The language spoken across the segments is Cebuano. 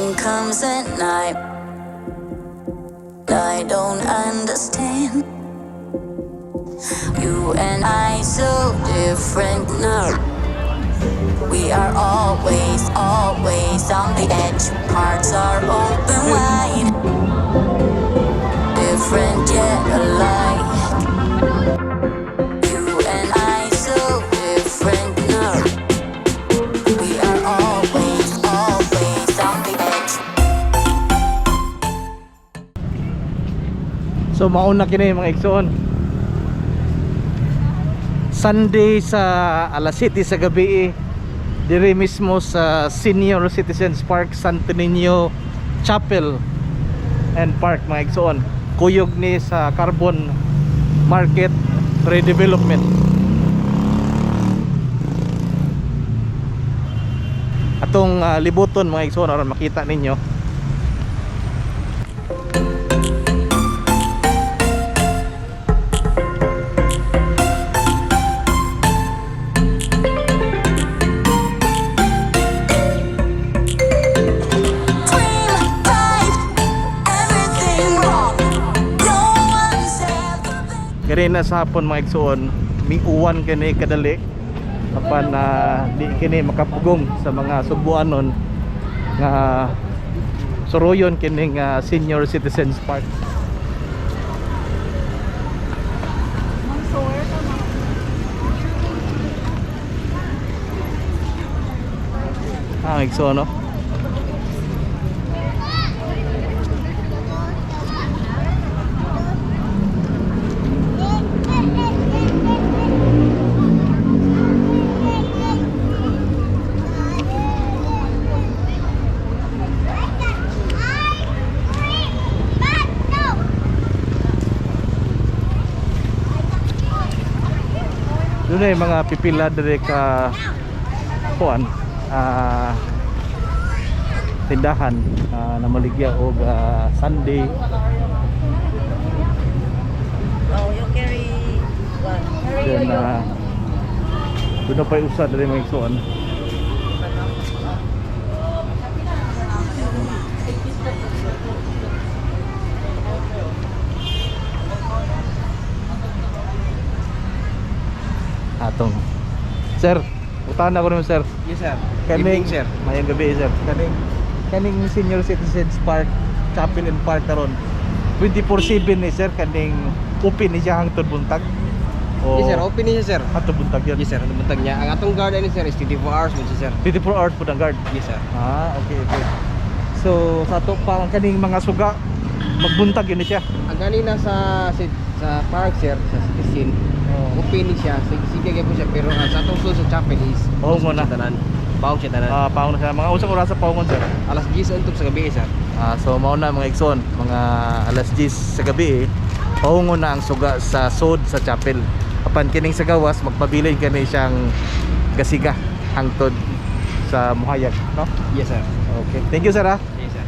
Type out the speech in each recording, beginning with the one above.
Rain comes at night. I don't understand. You and I so different now. We are always, always on the edge. Hearts are open wide. Different yet alike. You and I so different now. We are always, always on the edge. So mauna kini, mga igsoon. Sunday sa alas 7 sa gabi eh, dire mismo sa Senior Citizens Park, Santo Niño Chapel and Park, mga igsoon. Kuyog ni sa Carbon Market Redevelopment. Atong libuton, mga igsoon, aron makita ninyo. Dream, fight, everything wrong. No one's ever been. Kanina sa hapon, mga igsoon, miuwan kini kadali apan na di kini makapugong sa mga Sugbuanon nga suruyon kining Senior Citizens Park. Ah, igsoon, no? Doon na yung mga pipila dire ka kuan tindahan na maligya og Sunday. Oh, you carry one. Then doon na pa yung usa dire, mga igsoon. Atong Sir, utahan ako naman, sir. Yes, sir. Kaning Evening, sir. Mayong gabi, sir. Kaning Senior Citizens Park, Chapel and Park karon. 24/7 ni sir, kaning open ni siya hangtod buntag. O Yes, sir. Open ni siya, sir. Hangtod buntag yun. Yes, sir. Ano buntag niya? Ang atong guard ani, sir, is 24 hours mo siya, sir. 24 hours po ang guard. Yes, sir. Ah, okay. So sa ato pa ang kaning mga suga magbuntag yun ni siya. Ang ganina sa park, sir, sa citizen, open ni siya. Sige, sige gyud po siya, pero sa atong sulod sa chapel is Paungon na. siya tanan. Paung siya tanan. Ah, paungon na siya. Mga usang oras sa paungon, sir? Alas 10 untok sa gabi, sir. Ah, so mao na, mga igsoon, mga alas 10 sa gabi eh, paungon na ang suga sa sod sa chapel. Apan kining sa gawas magpabilin kani siyang gasiga hangtod sa muhayag, no? Yes, sir. Okay. Thank you, sir. Ah. Yes, sir.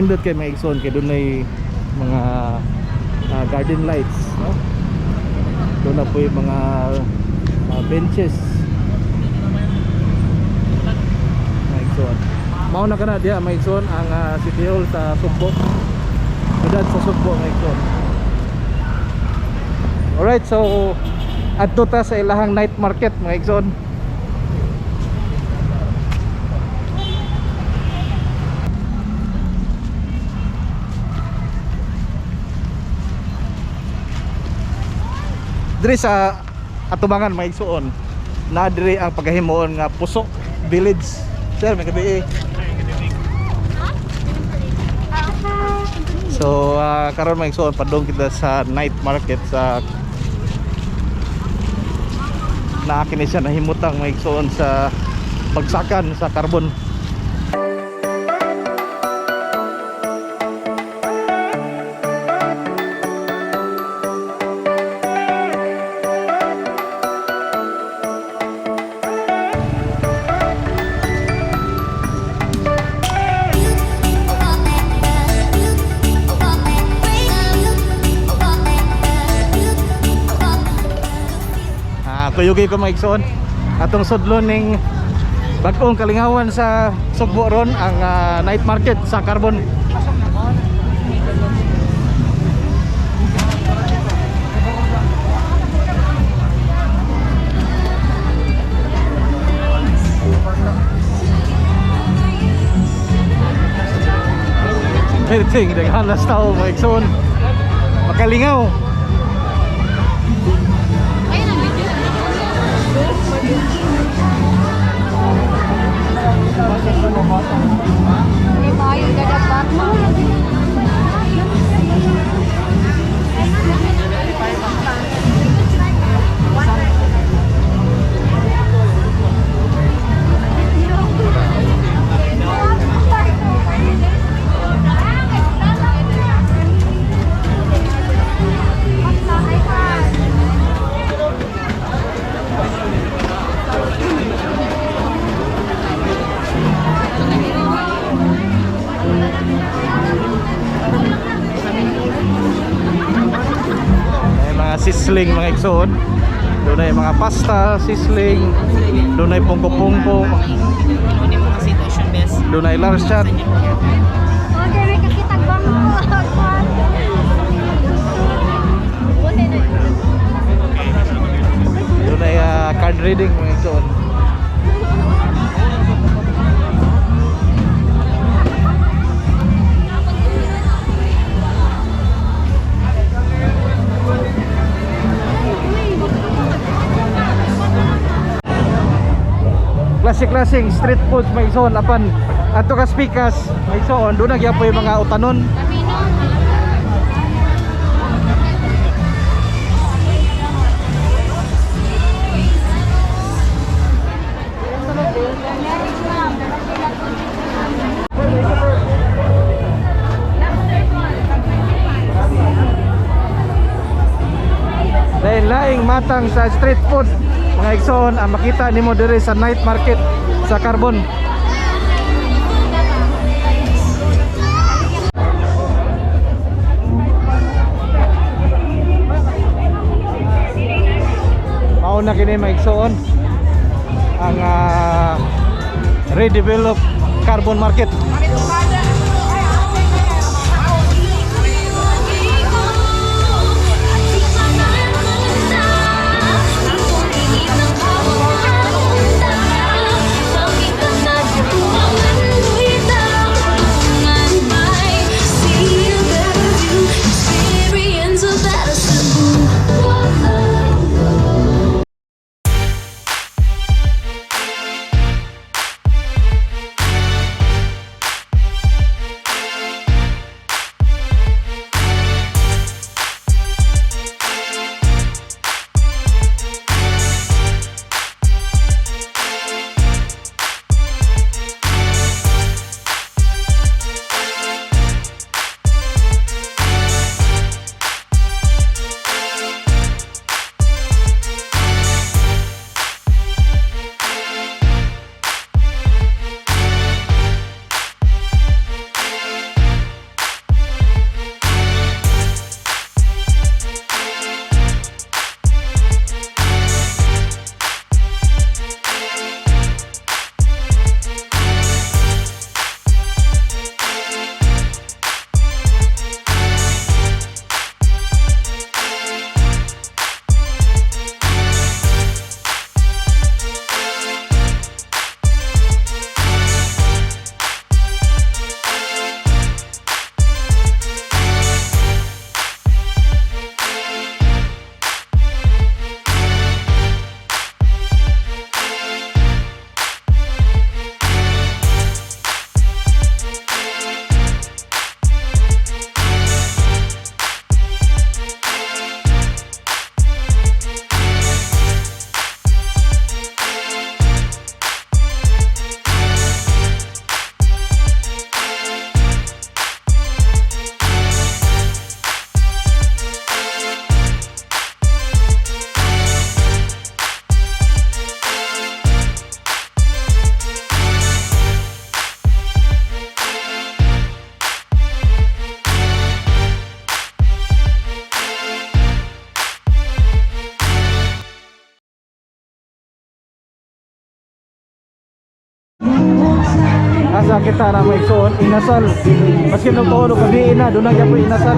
Nindot kay mga igsoon kay dunay mga garden lights, no? Doon na po yung mga benches. Mga igsoon. Mao na kana diha mga igsoon ang City Hall sa Sugbo. Siyudad sa Sugbo, mga igsoon. Alright, so adto ta sa ilahang night market, mga igsoon. Diri sa atubangan, mga igsoon, na diri ang pagkahimuon nga Pusok Village. Sir, may gabi eh. So karon, mga igsoon, padung kita sa night market sa naa kini siya nahimutang, mga igsoon, sa pagsakan sa carbon. Kuyugi ko, mga igsoon. Atong sudlon ning bag-ong kalingawan sa Sugbo ron ang night market sa Carbon. Everything daghan na tao, mga igsoon. Makalingaw. Hindi tayo gagabat mo. May mga sizzling, mga igsoon. Doon ay mga pasta, sizzling. Doon ay pungko-pungko. Doon ay large shot. Okay, may kakitag bangko. Doon ay card reading, mga igsoon. Klase-klaseng street foods, mga igsoon, apan ato ka speakers, mga igsoon, doon nagyapoy mga utanon. Lain-laing matang sa street food, mga igsoon, ang makita nimo diri sa night market sa Carbon. Mao na kini, mga igsoon, ang redevelop Carbon Market. Experience a better Cebu. Sa kita na may igsoon inasal. Maski nung tuon og gabi na doon na gyapon inasal.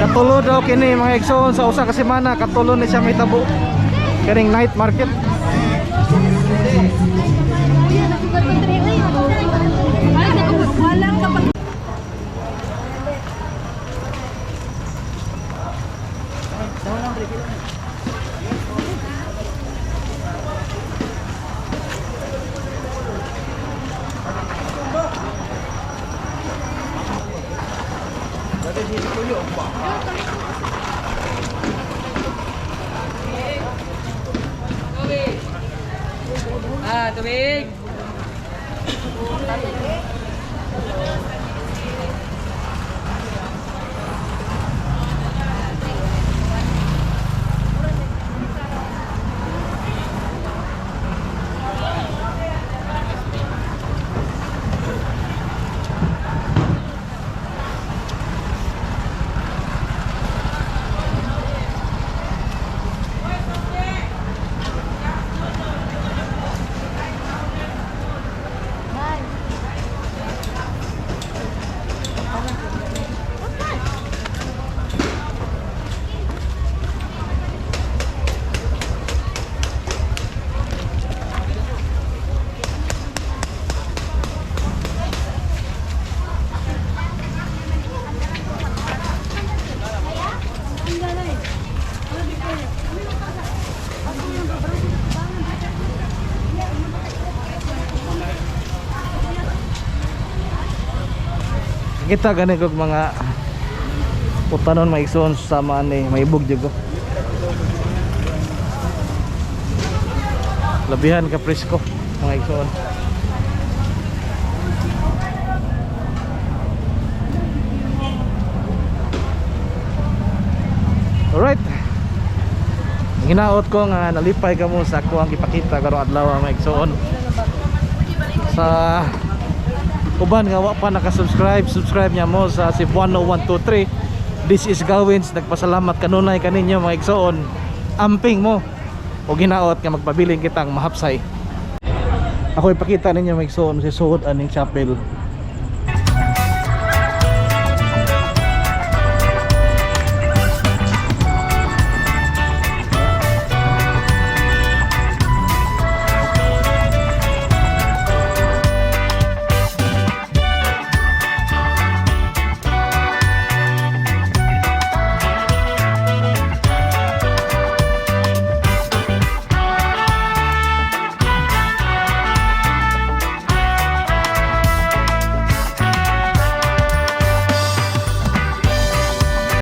Katulo daw kini mga igsoon sa usa ka semana, katulo ni siya may tabo. Kaning night market. Walang kapag Ah, tubig. Kita gani kog mga putanon mga igsoon sa ni maibog jud ko. Labihan ka presko mga igsoon. Alright. Hinaot ko nga nalipay kamo sa ako ang ipakita karong adlaw mga igsoon. Sa uban nga wa pa naka-subscribe, subscribe niya mo sa Cebuano 123. This is Gawins, nagpasalamat kanunay kaninyo mga igsoon. Amping mo o ginaot nga magpabilin kitang mahapsay. Ako ipakita ninyo mga igsoon si suod aning chapel.